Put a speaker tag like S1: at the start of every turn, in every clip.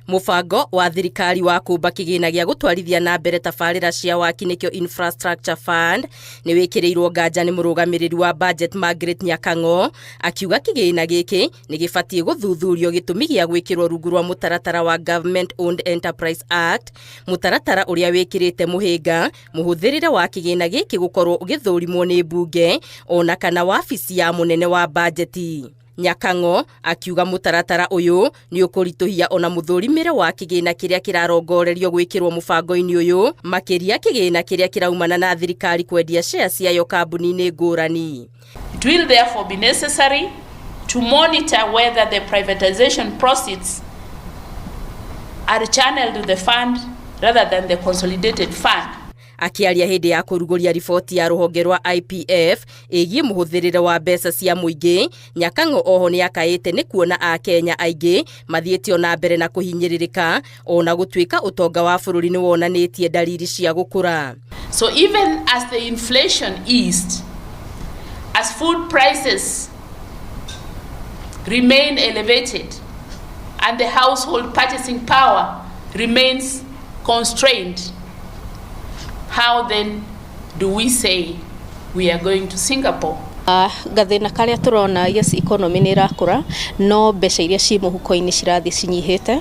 S1: Mũbango wa thirikari wa kũmba kĩgĩna gĩa gũtwarithia na mbere tabarĩra cia waki, nĩkĩo Infrastructure Fund, nĩ wĩkĩrĩirwo nganja nĩ mũrũgamĩrĩri wa budget Margaret Nyakang'o, akiuga kĩgĩna gĩkĩ nĩ gĩbatiĩ gũthuthurio gĩtũmi gĩa gwĩkĩrwo rungu rwa mũtaratara wa Government Owned Enterprise Act, mũtaratara ũrĩa wĩkĩrĩte mũhĩnga mũhũthĩrĩre wa kĩgĩna gĩkĩ gũkorwo ũgĩthũrimwo nĩ mbunge ona kana wabici ya mũnene wa bajeti. Nyakang'o akiuga mũtaratara ũyũ nĩ ũkũritũhia ona mũthũrimĩre wa kĩgĩna kĩrĩa kĩrarongorerio gwĩkĩrwo mũbango-inĩ ũyũ, makĩria kĩgĩna kĩrĩa kĩraumana na thirikari kwendia share ciayo kambuni-inĩ ngũrani.
S2: It will therefore be necessary to monitor whether the privatization proceeds are channeled to the fund rather than the consolidated fund.
S1: Akĩaria hĩndĩ ya kũrugũria riboti ya rũhonge rwa IPF ĩgiĩ mũhũthĩrĩre wa mbeca cia mũingĩ, Nyakang'o oho nĩ akaĩte nĩ kuona Akenya aingĩ mathiĩte ona mbere na kũhinyĩrĩrĩka ona gũtuĩka ũtonga wa bũrũri nĩ wonanĩtie dalili cia gũkũra.
S2: So even as the inflation eased, as food prices remain elevated and the household purchasing power remains constrained, how then do we say we are going to Singapore?
S3: Gathĩna karĩa tũrona, yes, economy nĩ ĩrakũra, no mbeca iria ci mũhuko-inĩ cirathiĩ cinyihĩte,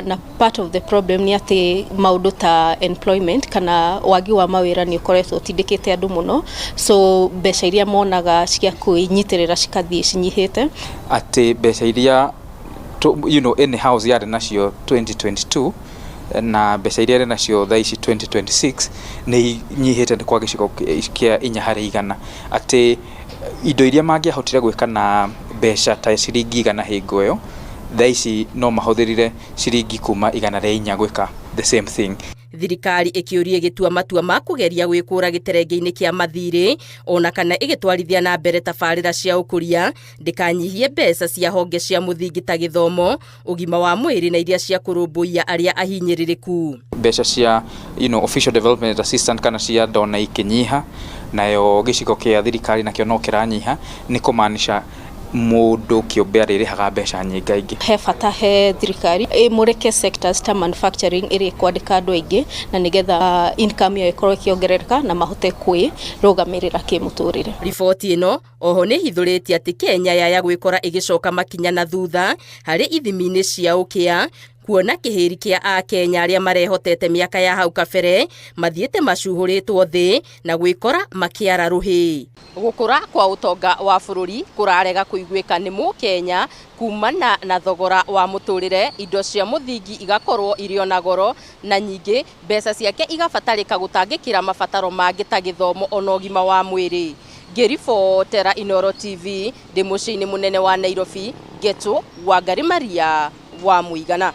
S3: na part of the problem nĩ atĩ maũndũ ta employment kana wagi wa mawĩra nĩ ũkoretwo ũtindĩkĩte andũ mũno, so mbeca iria monaga cia kwĩnyitĩrĩra cikathiĩ cinyihĩte.
S4: Atĩ mbeca iria in house yarĩ nacio 2022 na mbeca iria ĩrĩ nacio thaa ici 2026 nĩ inyihĩte kwa gĩcigo kĩa 4%, atĩ indo iria mangĩahotire gwĩka na mbeca ta ciringi 100 hingo ĩyo, thaa ici no mahũthĩrire ciringi kuma 104 gwĩka the same thing.
S1: Thirikari ĩkĩũria ĩgĩtua matua ma kũgeria gwĩkũra gĩterenge-inĩ kĩa mathirĩ ona kana ĩgĩtwarithia na mbere tabarĩra cia ũkũria, ndĩkanyihie mbeca cia honge cia mũthingi ta gĩthomo, ũgima wa mwĩrĩ na iria cia kũrũmbũiya arĩa ahinyĩrĩrĩku.
S4: Mbeca cia official development assistant kana cia donor ikĩnyiha, nayo gĩcigo kĩa thirikari nakĩo no kĩranyiha, nĩ kũmaanisha mũndũ kĩũmbe arĩrĩhaga mbeca nyingaingĩ.
S3: He bata he thirikari ĩmũrĩke sectors ta manufacturing ĩrĩa ĩkwandĩka andũ aingĩ, na nĩgetha income yao ĩkorwo ĩkĩongerereka na mahote kwĩrũgamĩrĩra kĩmũtũrĩre.
S1: Riboti ĩno oho nĩ ĩhithũrĩtie atĩ Kenya yaya gwĩkora ĩgĩcoka makinya na thutha harĩ ithimi-inĩ cia ũkĩa, kuona kĩhĩri kĩa Akenya arĩa marehotete mĩaka ya hau kabere mathiĩte macuhũrĩtwo thĩ na gwĩkora makĩara rũhĩ. Gũkũra kwa ũtonga wa bũrũri kũrarega kũiguĩka nĩ mũkenya kumana na thogora wa mũtũrĩre, indo cia mũthingi igakorwo irĩ ona goro, na nyingĩ mbeca ciake igabatarĩka gũtangĩkĩra mabataro mangĩ ta gĩthomo ona ũgima wa mwĩrĩ. Ngĩribotera Inooro TV ndĩ mũciĩ-inĩ mũnene wa Nairobi, Ngetũ Wangari Maria wa Mũigana.